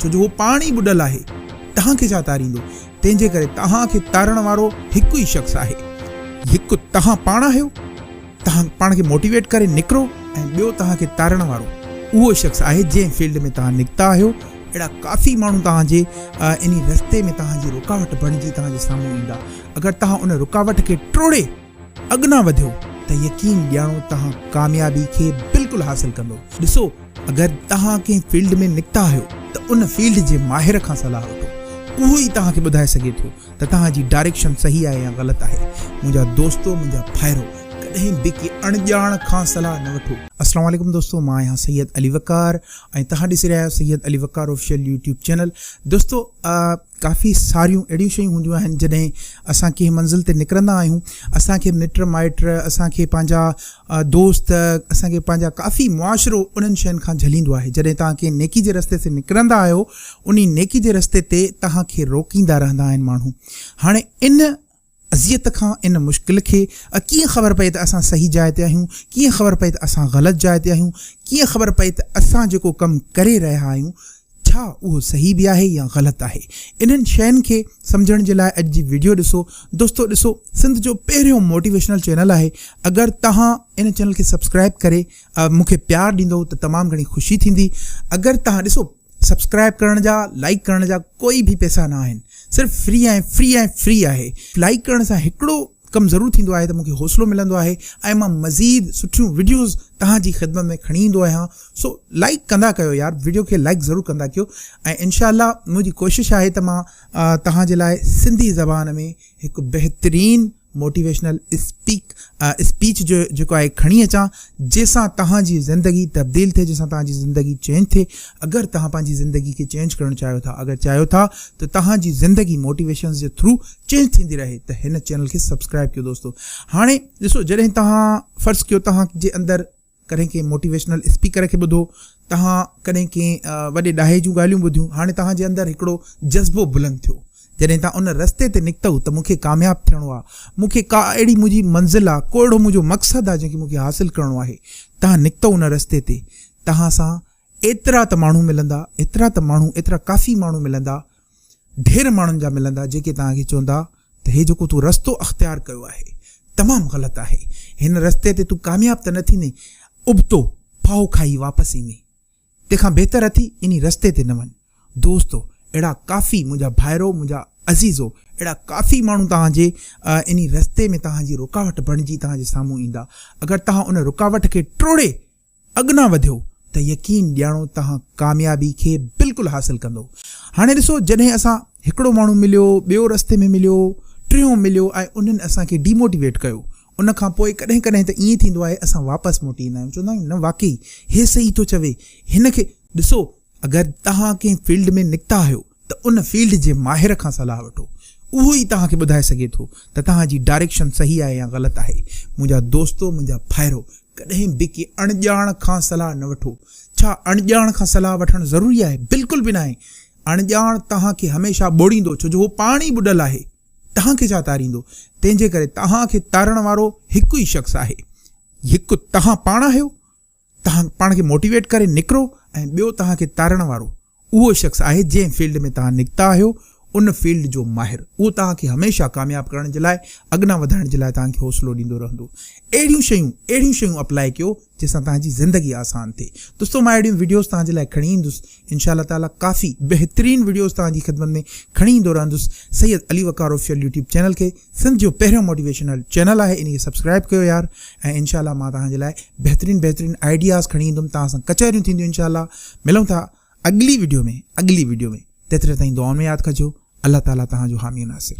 ڇو جو هو پاڻ ئي ٻڏل آهي، توهان کي ڇا تاريندو؟ تنهن جي ڪري توهان کي تارڻ وارو هڪ ئي شخص آهي. هڪ توهان پاڻ آهيو، توهان پاڻ کي موٽيويٽ ڪري نڪرو ۽ ٻيو توهان کي تارڻ وارو اهو شخص آهي جنهن فيلڊ ۾ توهان نڪتا آهيو. اهڙا ڪافي ماڻهو توهان جي انهي رستي ۾ توهان جي رڪاوٽ بڻجي توهان جي سامهون ايندا. اگر توهان ان رڪاوٽ کي ٽوڙي اڳنا وڌيو ته يقين ڄاڻو توهان ڪاميابي کي بلڪل حاصل ڪندو. ڏسو اگر توهان ڪنهن فيلڊ ۾ نڪتا آهيو ته ان فيلڊ جي ماهر کان صلاح وٺو. اهو ئي توهان کي ٻڌائي سگهي ٿو ته توهان جي ڊائريڪشن صحيح آهي يا غلط آهي. منهنجا دوستو منهنجا ڀائرو ڪڏهن به ڪنهن اڻڄاڻ کان صلاح نه وٺو. السلام عليڪم دوستو مان آهيان سيد علي وقار ۽ توهان ڏسي رهيا آهيو Syed Ali Waqar official YouTube channel. دوستو ڪافي ساريون اهڙيون شيون هونديون آهن جڏهن اسان ڪنهن منزل تي نڪرندا آهيون اسان کي مٽ مائٽ اسان کي پنهنجا دوست اسان کي پنهنجا ڪافي معاشرو انهن شين کان جهليندو آهي جڏهن توهان ڪنهن نيڪي جي رستي تي نڪرندا آهيو انهي نيڪي جي رستي تي توهان کي روڪيندا رهندا آهن ماڻهو هاڻي ان اذيت کان ان مشڪل کي ڪيئن خبر پئي ته اسان صحيح جاء تي آهيون ڪيئن خبر پئي ته اسان غلط جاء تي آهيون ڪيئن خبر پئي ته اسان جيڪو ڪم ڪري رهيا آهيون ڇا اهو صحيح به آهي يا غلط آهي انهن شين کي سمجهڻ جي لاء اڄ جي ويڊيو ڏسو دوستو ڏسو سنڌ جو پهريون موٽيويشنل چينل آهي اگر توهان ان چينل کي سبسڪرائب ڪري مون کي پيار ڏيندو ته تمام گهڻي خوشي ٿيندي اگر توهان ڏسو سبسڪرائب ڪرڻ جا لائيڪ ڪرڻ جا ڪوئي به پئسا نه آهن صرف فري ۽ فري ۽ فري آهي لائيڪ ڪرڻ سان هڪڙو ڪم ضرور ٿيندو آهي ته مونکي حوصلو ملندو آهي ۽ مان مزيد سٺيون وڊيوز توهان جي خدمت ۾ کڻي ايندو آهيان سو لائيڪ ڪندا ڪيو يار وڊيو کي لائيڪ ضرور ڪندا ڪيو ۽ انشاء الله منهنجي ڪوشش آهي ته مان توهان جي لاء سنڌي زبان ۾ هڪ بهترين موٽيويشنل اسپيڪ اسپيچ جو جيڪو آهي کڻي اچان جنهن سان توهان جي زندگي تبديل ٿئي جنهن سان توهان جي زندگي چينج ٿئي اگر توهان پنهنجي زندگي کي چينج ڪرڻ چاهيو ٿا اگر چاهيو ٿا ته توهان جي زندگي موٽيويشنز جي ٿرو چينج ٿيندي رهي ته هن چينل کي سبسڪرائب ڪيو دوستو هاڻي ڏسو جڏهن توهان فرض ڪيو توهان جي اندر ڪڏهن ڪنهن موٽيويشنل اسپيڪر کي ٻڌو، توهان ڪڏهن ڪنهن وڏي ڏاهي جون ڳالهيون ٻڌيون، هاڻي توهان جي اندر هڪڙو جذبو بلند ٿيو، جڏهن توهان ان رستي تي نڪتؤ ته مون کي ڪامياب ٿيڻو آ، مون کي ڪا اهڙي منهنجي منزل آ، ڪو اهڙو منهنجو مقصد آ جنهن کي مون کي حاصل ڪرڻو آهي، توهان نڪتؤ ان رستي تي، توهان سان ايترا ته ماڻهو ملندا، ايترا ته ماڻهو، ايترا ڪافي ماڻهو ملندا، ڍير ماڻهن جا ملندا جيڪي توهان کي چوندا ته هي جيڪو تون رستو اختيار ڪيو آهي تمام غلط آهي، هن رستي تي تون ڪامياب ته نه ٿيندين، ابتو ڦاهو کائي واپس ايندين، تنهن کان بهتر اٿي انهي رستي تي نه وڃ. دوستو اهڙا ڪافي منهنجا ڀائرو منهنجا عزيزو اهڙا ڪافي ماڻهو توهان جي انهي رستي ۾ توهان جي رڪاوٽ بڻجي توهان جي سامهون ايندا، اگر توهان ان رڪاوٽ کي ٽوڙي اڳنا وڌيو ته يقين ڄاڻو توهان ڪاميابي کي بلڪل حاصل ڪندو. هاڻي ڏسو جڏهن اسان هڪڙو ماڻهو مليو، ٻيو رستي ۾ مليو، ٽيون مليو ۽ انهن اسان کي ڊيموٽيويٽ ڪيو ان کان پوء ڪڏهن ڪڏهن ته ائين ٿيندو آهي اسان واپس موٽي ايندا آهيون چوندا آهيون نه واقعي هي صحيح ٿو چوي هن کي ڏسو اگر توهان ڪنهن فيلڊ ۾ نڪتا آهيو ته ان فيلڊ جي ماهر کان صلاح وٺو اهو ئي توهان کي ٻڌائي سگهي ٿو ته توهان جي ڊائريڪشن صحيح آهي يا غلط آهي. منهنجا دوستو منهنجا ڀائرو ڪڏهن به ڪنهن اڻڄاڻ کان صلاح نه وٺو. ڇا اڻڄاڻ کان صلاح وٺڻ ضروري آهي؟ بلڪل به ناهي. اڻڄاڻ توهان کي هميشه ٻوڙيندو ڇو جو هو پاڻ ئي ٻڏل آهي. توهان کي ڇا تاريندو؟ تنهن جي ڪري توهان کي تارڻ وارو هڪ ئي شخص آهي. هڪ توهان پاڻ آهيو. توهان پاڻ کي موٽيويٽ ڪري نڪرو ۽ ٻيو توهان کي تارڻ وارو اهو شخص آهي جنهن فيلڊ ۾ توهان نڪتا آهيو ان فيلڊ جو ماهر اهو توهان کي هميشه ڪامياب ڪرڻ جي لاء اڳنا وڌائڻ جي لاء توهان کي حوصلو ڏيندو رهندو اهڙيون شيون اهڙيون شيون اپلائي ڪيو جنهن سان توهان جي زندگي آسان ٿئي دوستو مان اهڙيون وڊيوز توهان جي لاء کڻي ايندس انشاء الله تعالي ڪافي بهترين وڊيوز توهان جي خدمت ۾ کڻي ايندو رهندس Syed Ali Waqar official YouTube channel کي سنڌ جو پهريون موٽيويشنل چينل آهي انهي کي سبسڪرائب ڪيو يار ۽ انشاء الله مان توهان جي لاء بهترين بهترين آئيڊياز کڻي ايندم توهان سان ڪچهريون ٿينديون انشاء الله ملون ٿا اڳلي وڊيو ۾ اڳلي وڊيو ۾ تيتري تائين دعائن ۾ ياد ڪجو الله تعالي توهان جو حامي ناصر.